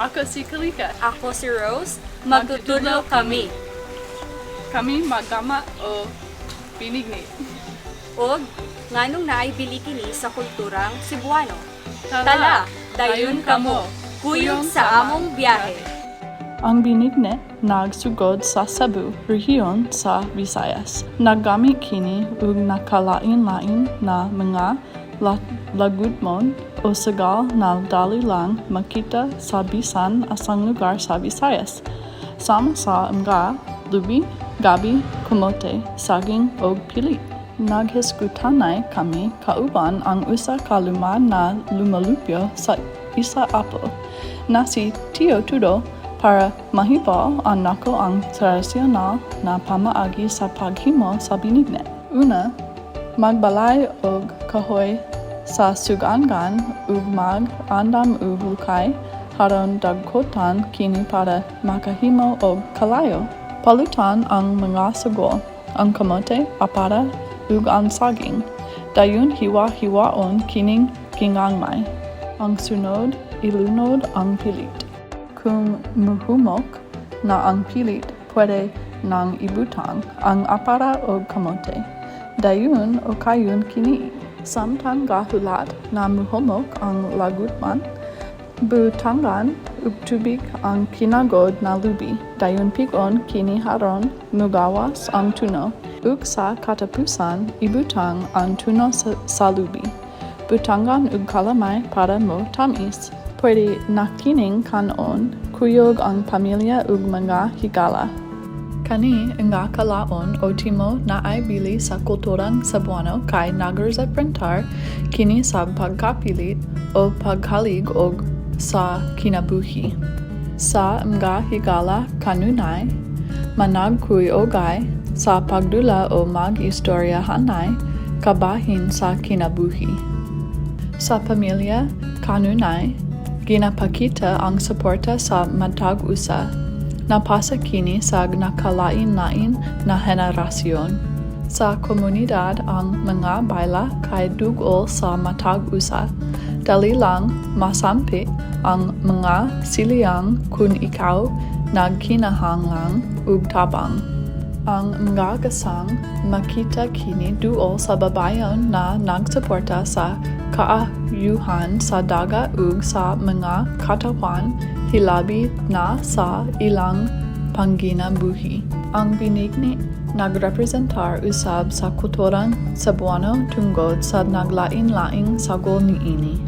Ako si Kalika. Ako si Rose. Magtutudlo kami. Kami maggama og binignit. Og nganong naay bili kini sa kulturang Cebuano. Tala, dayon kamo. Kuyog sa among biyahe. Ang binignit nagsugod sa Cebu, rehiyon sa Visayas. Naggamit kini og nakalain-lain na mga lagutmon o sagal na dali lang makita sa bisan asang lugar sa Visayas, sama sa mga lubi, gabi, kamote, saging ug pilit. Naghisgutanay kami kauban ang usa ka lumad na lumalupyo sa Isla Apo, na si Tio Tudo, para mahibaw-an nako ang tradisyonal na pamaagi sa paghimo sa binignit. Una, magbalay og kahoy sa sugangan ug mag-andam og lukay aron dagkotan kini para makahimo og kalayo. Palutan ang mga sagol, ang kamote, apara, ug ang saging. Dayon hiwa-hiwaon kining ginagmay. Ang sunod, ilunod ang pilit. Kung muhumok na ang pilit, pwede nang ibutang ang apara og kamote. Dayon okayon kini. Samtang gahulat na muhumok ang lagutman, butangan og tubig ang kinagod na lubi. Dayon pig-on kini aron mugawas ang tuno. Ug sa katapusan, ibutang ang tuno sa lubi. Butangan og kalamay para mo tamis. Pwede na kining kan-on kuyog ang pamilya ug mga higala. Kani nga kalaon o timo naay bili sa kulturang Cebuano kay nagrepresentar kini sa pagkapilit o pagkalig-og sa kinabuhi. Sa mga higala kanunay, managkuyogay sa pagdula o mag-istoryahanay kabahin sa kinabuhi. Sa pamilya kanunay, ginapakita ang suporta sa matag usa. Napasa kini sa nakalain-lain na henerasyon. Sa komunidad, ang mga bayla kay dug-ol sa matag usa. Dali lang masampit ang mga siliang kun ikaw nagkinahanglan og tabang. Ang mga gasang makita kini duol sa babayeon na nagsuporta sa kaayuhan sa dagat ug sa mga katawhan, hilabi na sa ilang panginabuhi. Ang binignit nagrepresentar usab sa kulturang Cebuano tungod sa naglain-laing sagol niini.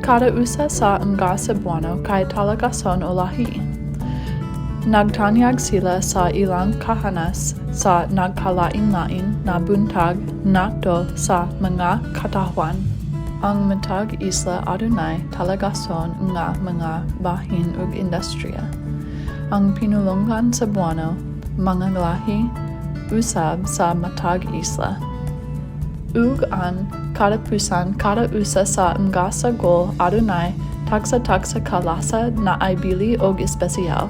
Kada usa sa mga Cebuano kay talagason o lahi. Nagtanyag sila sa ilang kahanas sa nagkalain-lain na buntag ngadto sa mga katawhan. Ang matag isla adunay talagason nga mga bahin ug industriya. Ang Pinulongan Cebuano mga lahi usab sa matag isla. Ug ang katapusan, kada usa sa mga sagol adunay tagsa-tagsa ka lasa naay bili og espesyal.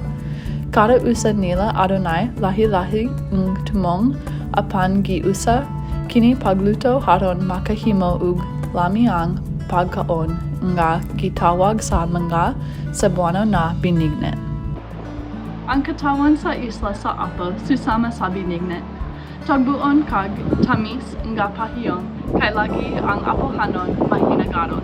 Kada usa nila adunay lahi-lahi nga tumong apan giusa kini pagluto aron makahimo og lamiang pagkaon nga gitawag sa mga Cebuano na binignit. Ang katawhan sa isla sa Apo susama sa binignit. Tagbuon kag tamis nga pahiyong kay lagi ang Apohanon mahinagaron.